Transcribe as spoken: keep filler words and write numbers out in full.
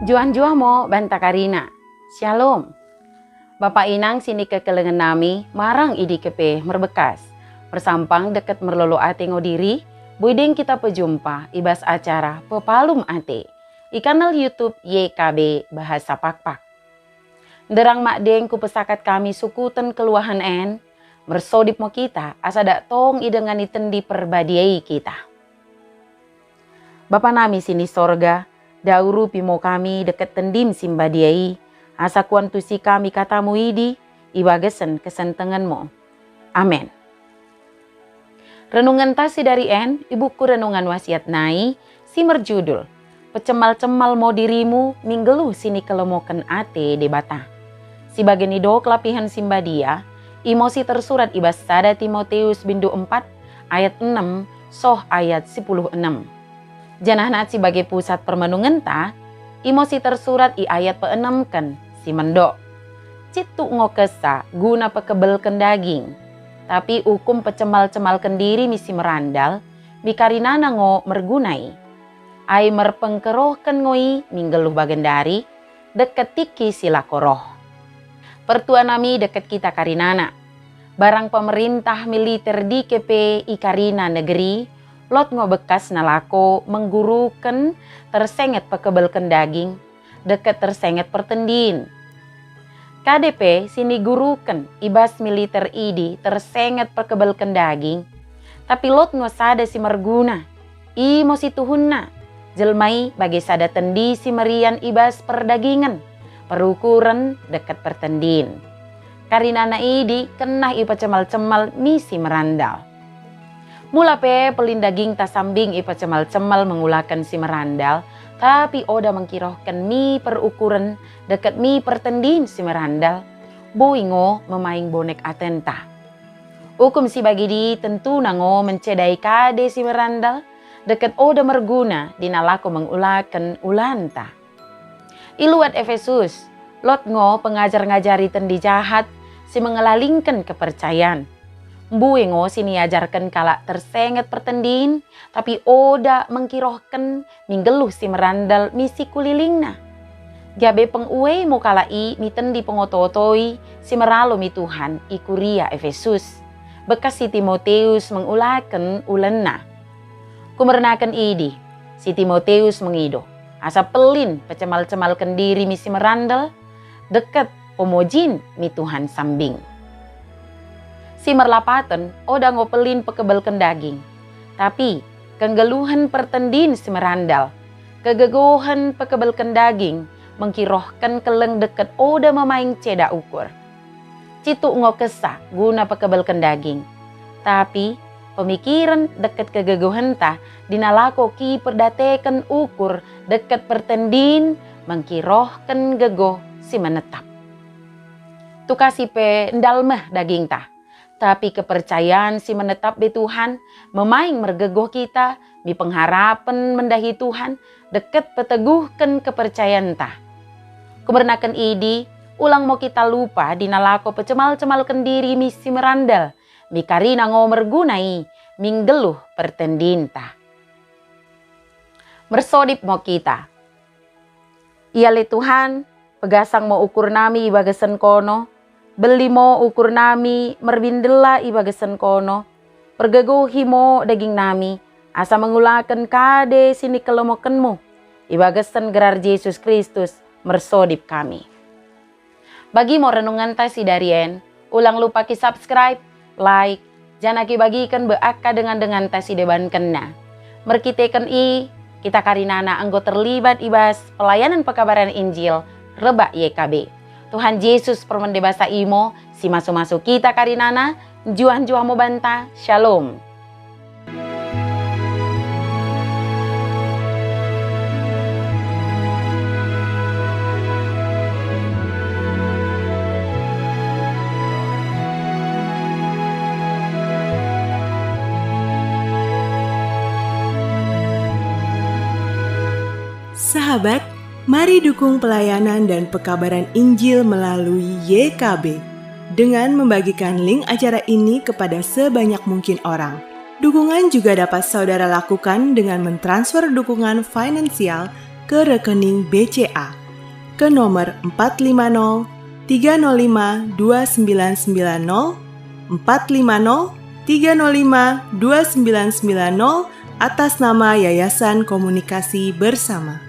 Njuah-njuah mo banta karina. Shalom. Bapa inang si nikekelengen nami, marang i dike pe merbekas. Mersampang deket merlolo ate ngo diri, boi deng kita pejumpa i bas acara Pepalum Ate i kanal YouTube Y K B Bahasa Pakpak. Nderang mak deng kupesakat kami sukuten keluahen en, mersodip mo kita asa dak tong idengani tendi perbadia i kita. Bapa nami si ni sorga, dau rupi mo kami deket tendim si mbadia i, asa kuantusi kami katamu idi i bagesen kesentengenmu. Amen. Renungenta si dari en i buku Renungan Wasiat nai si merjudul Pecemal-cemal mo dirimu mi nggeluh si nikelemoken ate Dibata. Si bage nido kelapihen si mbadia, imo si tersurat i bas sada Timoteus bindu empat ayat enem soh ayat sipuluh enem. Janahna si bage pusat permenungenta, imo si tersurat i ayat peenemken si mendok. Cituk ngo kesa guna pekebelken daging, tapi ukum pecemal-cemalken diri mi si merandal, mi karinana ngo merguna i. Ai merpengkerohken ngo i mi nggeluh bagendari, deket tiki si lako roh. Pertua nami deket kita karinana. Barang pemerintah militer dike pe i karina negeri, lot ngo bekas nalako mengguruken tersenget pekebelken daging, deket tersenget pertendin. Kade pe si niguruken i bas militer idi tersenget pekebelken daging, tapi lot ngo sada si merguna, imo si tuhunna, jelma i bage sada tendi si merian i bas perdagingen, perukuren deket pertendin. Karinana idi kenah ipacemal-cemal mi si merandal. Mula pe pelin dagingta sambing ipacemal-cemal mengulaken si merandal, tapi oda mengkirohken mi perukuren deket mi pertendin si merandal, boi ngo memaing bonek atenta. Ukum si bagidi tentuna ngo mencedai kade si merandal, deket oda merguna dina lako mengulaken ulanta. I luat Efesus, lot ngo pengajar ngajari tendi jahat si mengelalingken kepercayan. Mbue ngo si niajarken kalak tersenget pertendin, tapi oda mengkirohken mi nggeluh si merandal mi sikulilingna. Gabe penguei mo kalak i mi tendi pengoto-otoi si meralo mi Tuhan i kuria Efesus, bekas si Timoteus mengulaken ulenna. Kumernaken idi, si Timoteus mengido, asa pelin pecemal-cemalken diri mi si merandal, deket pemujin mi Tuhan sambing. Si merlapaten oda ngo pelin pekebelken daging, tapi kenggeluhen pertendin si merandal, kegegohen pekebelken daging mengkirohken keleng deket oda memaing ceda ukur. Cituk ngo kesa guna pekebelken daging, tapi pemikiren deket kegegohenta dina lako kiperdateken ukur deket pertendin mengkirohken gegoh si menetap. Tukasi pe ndal meh dagingta, tapi kepercayan si menetap be Tuhan memaing mergegoh kita mi pengharapen mendahi Tuhan deket peteguhken kepercayanta. Kumernaken idi, ulang mo kita lupa dina lako pecemal-cemalken diri mi si merandal, mi karina ngo merguna i, mi nggeluh pertendinta. Mersodip mo kita. Ia le Tuhan, pegasang mo ukur nami i bagesen kono, beli mo ukur nami merbindela i bagesen kono, pergegohi mo daging nami, asa mengulaken kade si nikelemokenmu. I bagesen gerar Jesus Kristus, mersodip kami. Bagi mo renungenta si dari en, ulang lupa ki subscribe, like, janah ki bagiken be akka dengan-denganta si debankenna. Merkiteken i, kita karinana enggo terlibat i bas pelayanan pekabaran Injil rebak Y K B. Tuhan Jesus permende basa imo si masu-masu kita karinana, njuah-njuah mo banta. Shalom. Sahabat, mari dukung pelayanan dan pekabaran Injil melalui Y K B dengan membagikan link acara ini kepada sebanyak mungkin orang. Dukungan juga dapat saudara lakukan dengan mentransfer dukungan finansial ke rekening B C A ke nomor empat lima nol tiga nol lima dua sembilan sembilan nol, empat lima nol tiga nol lima dua sembilan sembilan nol, atas nama Yayasan Komunikasi Bersama.